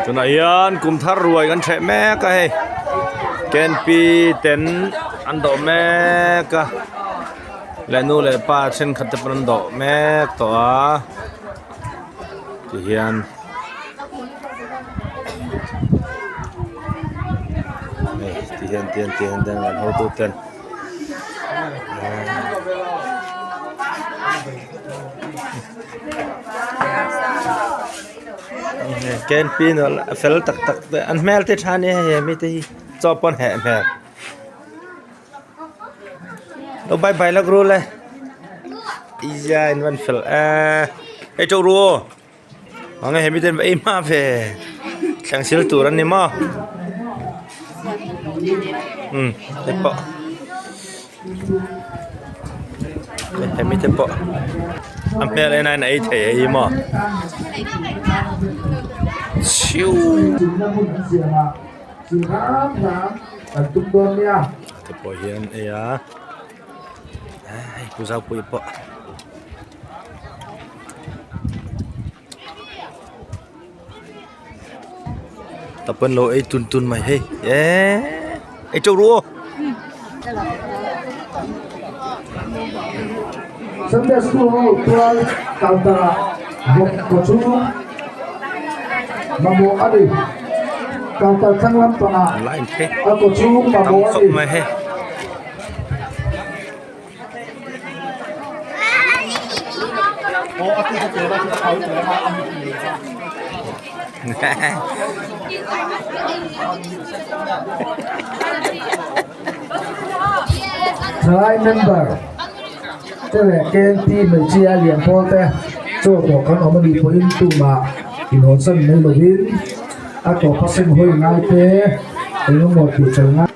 Tunah hian kum thar ruai kan hreh mek a hei K N P ten an dawh mek a leh nu leh pa thenkhat te pawn an dawh mek tawh a tihian hei tihian tihian tihian ten an hotu ten. K N P a fel tak tak te an hmel te tha ania hei hemi te hi chaw pawn heh hmel lo bye bye lawk ru le iya in van fel eee hei teuh ru aw Mange hemi ten va ei hma ve thleng sil tur an ni maw umm hei pawh hemi te pawh a hmel en aiin a ei thei a hi maw chiu te pawh hian ei a hei pu zaupuii pawh. Tapan lo ei tun tun mai hei eee ei teuh ru aw. Sunday school ho tual counter ah vawk kaw chu mamawh a ni. Counter thlang lampangah a kaw chu mamawh a ni. Thalai member te leh K N P hmeichhia lian pawl te chaw tawh kan awm a nih pawhin tumah inhawnsan mai lovin a tawpa seng hawi ngai te engemaw tih fel ngai.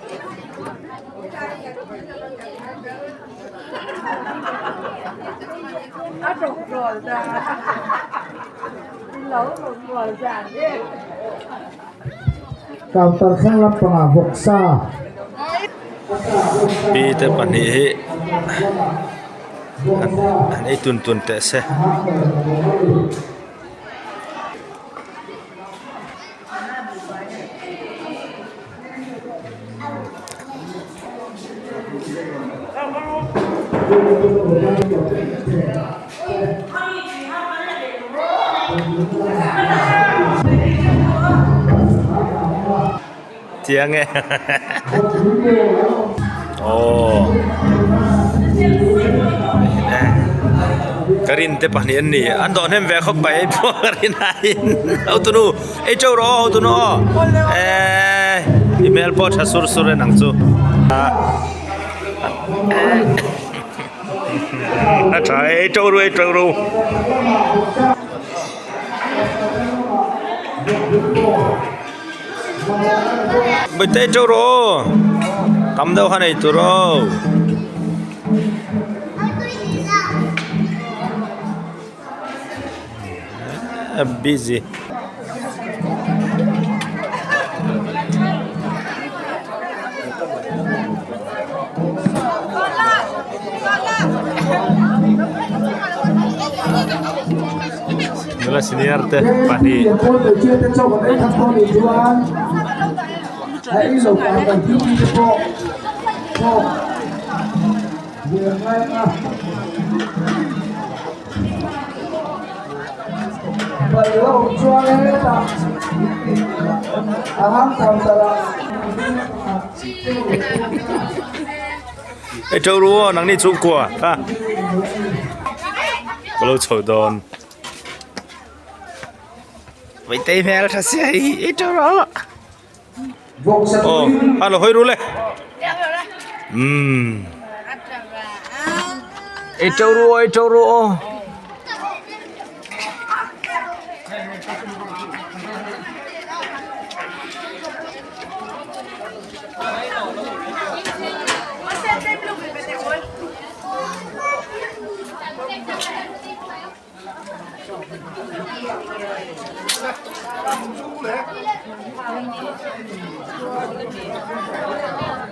Counter thleng lampangah vawksa. Pi te pahnih hi an ei tun tun teh se. Chiang e aw ka rin te pahnih an ni an dawh hnem ve khawp mai hei pawh ka rin aiin hotunu ei teuh rawh aw hotunu aw eee i hmel pawh tha sur sur en ang chu a tha e ei teuh ru ei teuh ru. Bawihte ei teuh rawh aw tam deuh khan ei tur aw. Busy. Nula senior te pahnih. Ei teuh ru aw nangni chhungkua kha ka lo chho dawn Vaitei hmel tha sia hei ei teuh rawh aw a lo hawi ru le umm ei teuh ru aw ei teuh ru aw.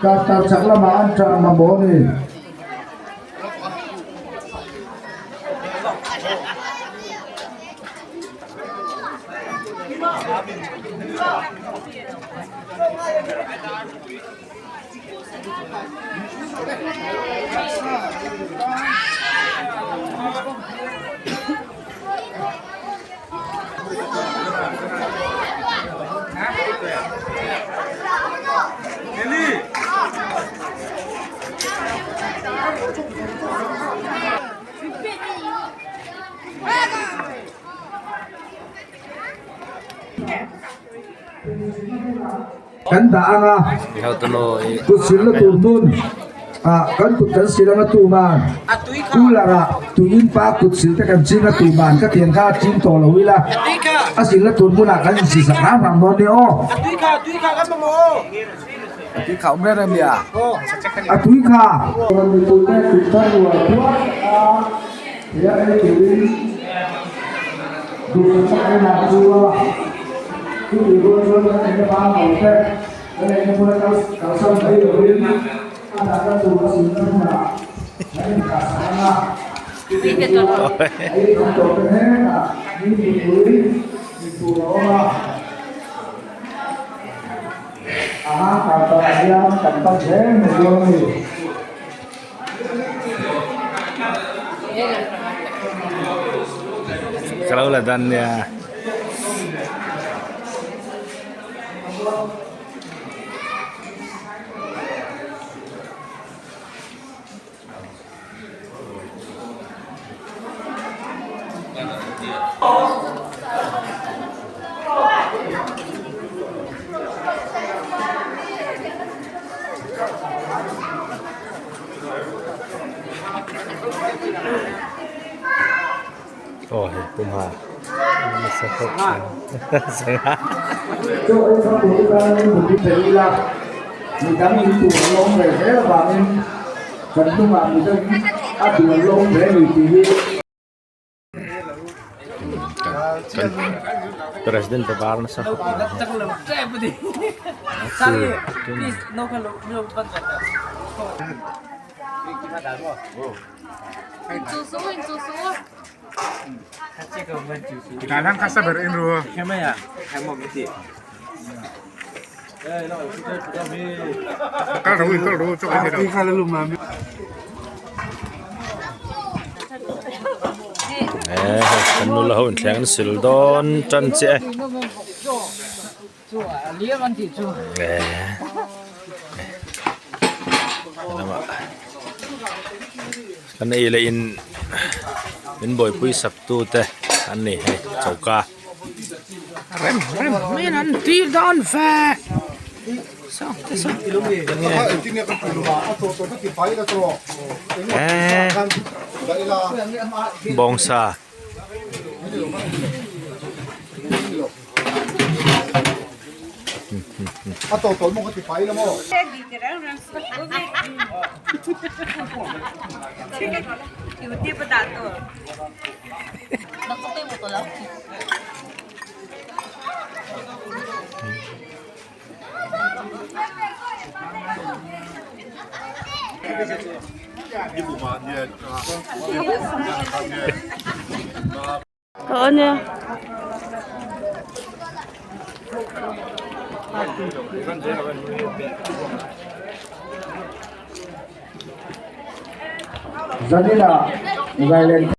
Counter chak lamah an tang mamawh a ni. Kan dah ang a, kut silna tur hmun ah kan kut kan sil ang a tuman cooler ah tuiin pa kut sil te kan ching a tuman ka tiang kha a ching tawh lo ila a silna tur hmun ah kan insi sak hram hram dawn nia aw. A tui kha. Mipui te kut thar rual puat a he a ei turin duhsakna kan inah chu a chutih rual chuan kan eina bang lo te kan eina hmuna kal kalsan mai lovin a dahna tur a silna hmunah kan inthlah sak ang a chutih chuan ei kan tawh te hnenah min mipui in tur a awm a. A hang kar takah hian kan pan hle mai dawn a ni. Ka lo la dan nia. Aw hei pumha nasa khawp mai sangha. Chaw ei kham tur te tan in bul pe ila midang in tur an lawm ve zel avangin kan hnungah midang a duh an lawm ve a ni tih hi. Kan president te bar nasa khawp mai. Eh kan nula ho in thleng an sil dawn tan chiah e eh lamah kan ei leh in min buaipui sak tu te an ni hei choka. Rem rem mai an tir dawn ve saw te saw eh bawngsa. Zanina Zailen.